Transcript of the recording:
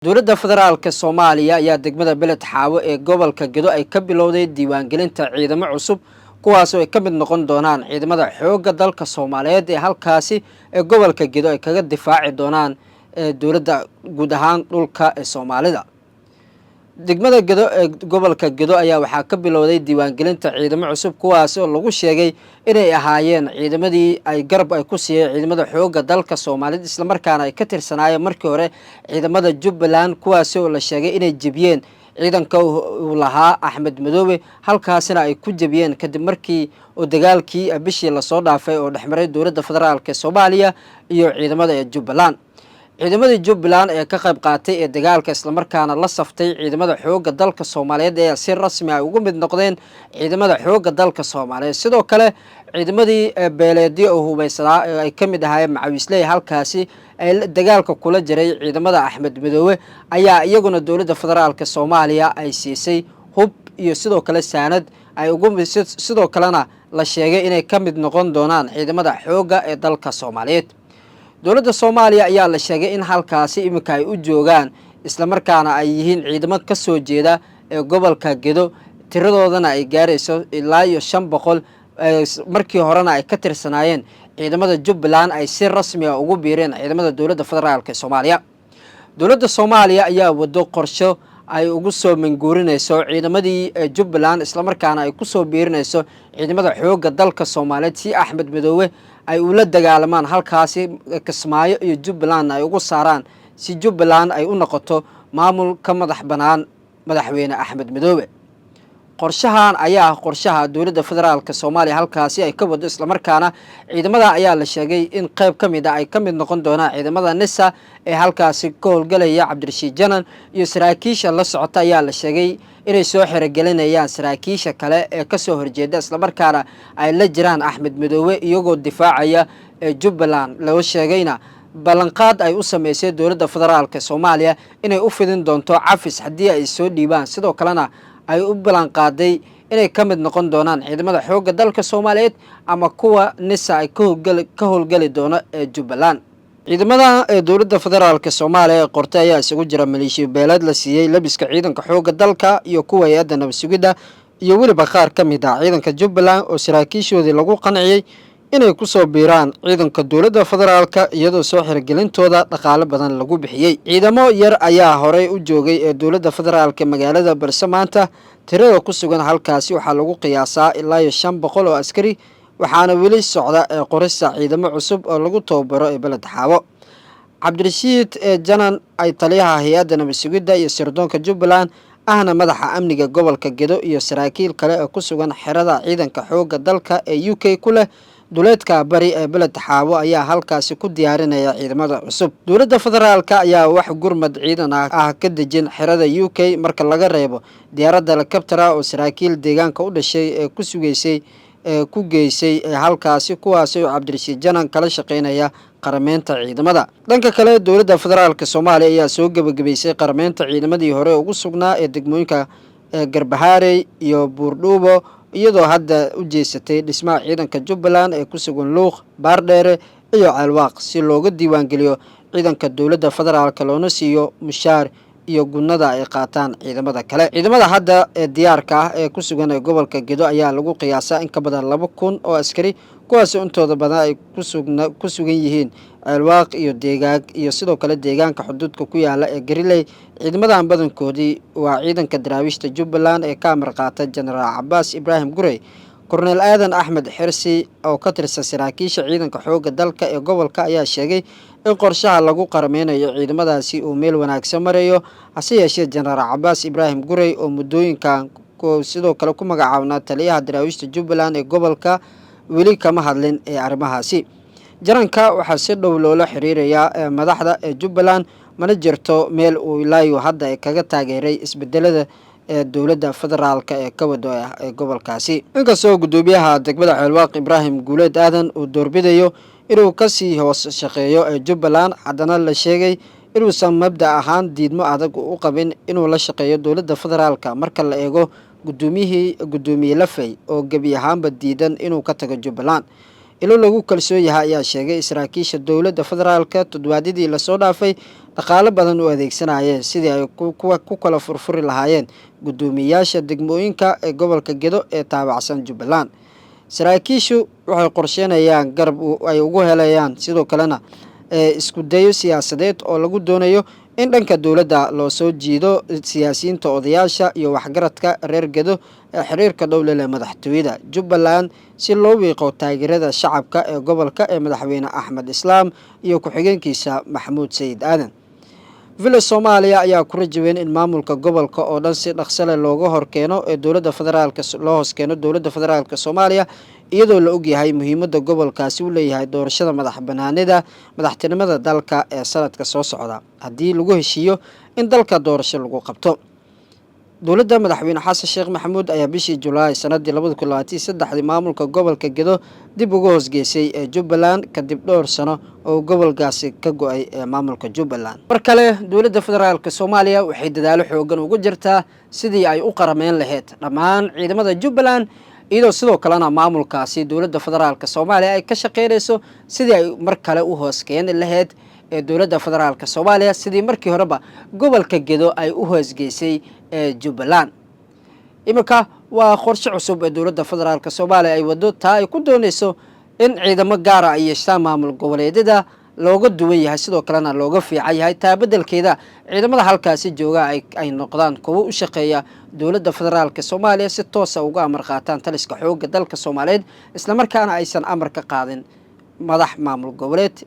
Dowladda Federaalka Soomaaliya ayaa degmada Beled Xaawo ee gobolka Gedo ay ka bilowday diiwaangelinta ciidamo cusub, kuwaas oo ay ka mid noqon doonaan ciidamada xoogga dalka Soomaaliyeed ee halkaasi ee gobolka Gedo ay kaga difaaci doonaan dowladda guud ahaan dhulka ee Soomaalida. Degmada Gedo ee gobolka Gedo ayaa waxaa ka bilowday diiwaangelinta ciidamo cusub, kuwaas oo lagu sheegay inay ahaayeen ciidamadii ay garab ay ku siiyeen ciidamada xoogga dalka Soomaaliyeed, islamarkaana ay ka tirsanaayeen markii hore ciidamada Jubbaland, kuwaasi oo la sheegay inay jebiyeen ciidanka uu lahaa Axmed Madoobe, halkaasina ay ku jebiyeen kadib markii oo dagaalkii bishii lasoo dhaafay oo dhexmaray dowladda federaalka Soomaaliya iyo ciidamada ee Jubbaland. Ciidamadii Jubbaland ee ka qayb qaatay ee dagaalka, islamarkaana la saftay ciidamada xoogga dalka Soomaaliyeed, ee si rasmi ay ugu mid noqdeen ciidamada xoogga dalka Soomaaliyeed. Sidoo kale ciidamadii beeleedyo oo hubaysanaa ee ay ka mid ahaayeen macawiisley halkaasi ay dagaalka kula jiray ciidamada Axmed Madoobe ayaa iyaguna dowladda federaalka Soomaaliya ay siisay hub iyo sidoo kale saanad ay ugu, sidoo kalena la sheegay inay ka mid noqon doonaan ciidamada xoogga ee dalka Soomaaliyeed. Dowladda Soomaaliya ayaa la sheegay in halkaasi iminka ay u joogaan, islamarkaana ay yihiin ciidamo ka soo jeeda ee gobolka Gedo, tiradoodana ay gaarayso ilaa iyo 500, markii horena ay ka tirsanaayeen ciidamada Jubbaland, ay si rasmi ah ugu biireen ciidamada dowladda federaalka ee Soomaaliya. Dowladda Soomaaliya ayaa wado qorsho ay ugu soo manguurinayso ciidamadii Jubbaland, islamarkaana ay kusoo biirinayso ciidamada xoogga dalka Soomaaliyeed, si Axmed Madoobe ay ula dagaalamaan halkaasi Kismaayo iyo Jubbalandna ay ugu saaraan, si Jubbaland ay u noqoto maamul ka madax bannaan madaxweyne Axmed Madoobe. Qorshahan ayaa ah qorshaha dowladda federaalka Soomaaliya halkaasi ay ka wado, islamarkaana ciidamada ayaa la sheegay in qayb ka mid ah ay ka mid noqon doonaan ciidamada NISA ee halkaasi ka howlgalaya. Cabdirashiid Janan iyo saraakiisha la socota ayaa la sheegay inay soo xerogelinayaan saraakiisha kale ee kasoo horjeeda, islamarkaana ay la jiraan Axmed Madoobe, iyagoo difaacaya ee Jubbaland. Loo sheegayna ballanqaad ay u sameysay dowladda federaalka Soomaaliya inay u fidin doonto cafis haddii ay soo dhiibaan, sidoo kalena ay u ballanqaaday inay ka mid noqon doonaan ciidamada xoogga dalka Soomaaliyeed ama kuwa NISA ay ka howlgeli doono ee Jubbaland. Ciidamada ee dowladda federaalka Soomaaliya ee qortay ayaa isugu jira maleeshiya beeleed la siiyey labiska ciidanka xoogga dalka iyo kuwa hay-adda nabad sugidda, iyo weliba qaar ka mid ah ciidanka Jubbaland oo saraakiishoodii lagu qanciyey inay kusoo biiraan ciidanka dowladda federaalka, iyadoo soo xirigelintooda dhaqaale badan lagu bixiyey. Ciidamo yar ayaa horey u joogay ee dowladda federaalka magaalada, balse maanta tirada ku sugan halkaasi waxaa lagu qiyaasaa ilaa iyo 500 oo askari, waxaana weli socda ee qorista ciidamo cusub oo lagu tababaro ee Beled Xaawo. Cabdirashiid ee Janan ay taliyaha hay-adda nabad sugidda iyo sirdoonka Jubbaland, ahna madaxa amniga gobolka Gedo, iyo saraakiil kale oo ku sugan xerada ciidanka xoogga dalka ee UK ku leh duleedka bari ee Beled Xaawo ayaa halkaasi ku diyaarinaya ciidamada cusub. Dowladda federaalka ayaa wax gurmad ciidan ah ka dejin xerada UK, marka laga reebo diyaaradda helicopter-a oo saraakiil deegaanka u dhashay ee ku sugeysay ee ku geysay ee halkaasi, kuwaasi oo Cabdirashiid Janan kala shaqeynaya qarameynta ciidamada. Dhanka kale, dowladda federaalka Soomaaliya ayaa soo gebagabeysay qarameynta ciidamadii hore ugu sugnaa ee degmooyinka ee Garbahaarey iyo Buurdhuubo, iyadoo hadda u jeesatay dhismaha ciidanka Jubbaland ee ku sugan Luuq, Baardheere iyo Ceelwaaq, si looga diiwaangeliyo ciidanka dowladda federaalka, loona siiyo mushaar iyo gunnada ay qaataan ciidamada kale. Ciidamada hadda ee diyaarka ah ee ku sugan ee gobolka Gedo ayaa lagu qiyaasaa in ka badan 2000 oo askari, kuwaas intooda badan ay ku sugan yihiin Ceelwaaq iyo deegaag iyo sidoo kale deegaanka xuduudka ku yaala ee Gariley. Ciidamadan badankoodii waa ciidanka daraawiishta Jubbaland ee ka amar qaata Jenaraal Cabaas Ibraahim Gurey. Korneel Aadan Axmed Xirsi oo ka tirsan saraakiisha ciidanka xoogga dalka ee gobolka ayaa sheegay in qorshaha lagu qarameynayo ciidamadaasi uu meel wanaagsan marayo. Hase yeeshee, Jenaraal Cabaas Ibraahim Gurey oo muddooyinkan sidoo kale ku magacaabnaa taliyaha daraawiishta Jubbaland ee gobolka weli kama hadlin ee arrimahaasi. Jaranka waxaa si dhow loola xiriirayaa madaxda ee Jubbaland, mana jirto meel uu ilaayo hadda kaga taageeray isbedelada ee dowladda federaalka ee ka wado ee gobolkaasi, inkastoo guddoomiyaha degmada Ceelwaaq Ibraahim Guuleed Aadan uu doorbidayo inuu kasii hoos shaqeeyo ee Jubbaland, haddana la sheegay inuusan mabda ahaan diidmo adag u qabin inuu la shaqeeyo dowladda federaalka, marka la eego guddoomiyihii guddoomiye Lafey oo gebi ahaanba diidan inuu ka tago Jubbaland. Ilo lagu kalsoon yahay ayaa sheegay saraakiisha dowladda federaalka toddobaadyadii lasoo dhaafay dhaqaalo badan u adeegsanayeen sidii ay ku kala furfuri lahaayeen guddoomiyeyaasha degmooyinka ee gobolka Gedo ee taabacsan Jubbaland. Saraakiishu waxay qorsheynayaan garab ay ugu helayaan, sidoo kalena isku dayo siyaasadeed oo lagu doonayo in dhanka dowladda loo soo jiido siyaasiyiinta, odayaasha iyo waxgaradka reer Gedo ee xiriirka dhow leh madaxtooyada Jubbaland, si loo wiiqo taageerada shacabka ee gobolka ee madaxweyne Axmed Islaam iyo ku-xigeenkiisa Maxamuud Sayid Aadan. Villa Soomaaliya ayaa ku rajaween in maamulka gobolka oo dhan si dhaqsale looga horkeeno ee dowladda federaalka, loo hoos keeno dowladda federaalka Soomaaliya, iyadoo la ogyahay muhiimadda gobolkaasi u leeyahay doorashada madax banaanida madaxtinimada dalka ee sanadka soo socda, haddii lagu heshiiyo in dalka doorasho lagu qabto. Dowladda madaxweyne Xasan Sheekh Maxamuud ayaa bishii Julaay sanadii 2023-dii maamulka gobolka Gedo dib uga hoosgeysay ee Jubbaland, kadib dhowr sano oo gobolkaasi ka go-ay ee maamulka Jubbaland. Mar kale dowladda federaalka Soomaaliya waxay dadaalo xoogan ugu jirtaa sidii ay u qarameyn lahayd dhammaan ciidamada Jubbaland, iyadoo sidoo kalena maamulkaasi dowladda federaalka Soomaaliya ay ka shaqeynayso sidii ay mar kale u hoos keeni lahayd ee dowladda federaalka Soomaaliya, sidii markii horeba gobolka Gedo ay u hoosgeysay ee Jubbaland. Iminka waa qorshe cusub ee dowladda federaalka Soomaaliya ay wado, taa ay ku dooneyso in ciidamo gaara ay yeeshaan maamul goboleedyada looga duwan yahay, sidoo kalena looga fiican yahay. Taa beddelkeeda ciidamada halkaasi jooga ay noqdaan kuwo u shaqeeya dowladda federaalka Soomaaliya, si toosa uga amar qaataan taliska xoogga dalka Soomaaliyeed, islamarkaana aysan amar ka qaadin madax maamul goboleed.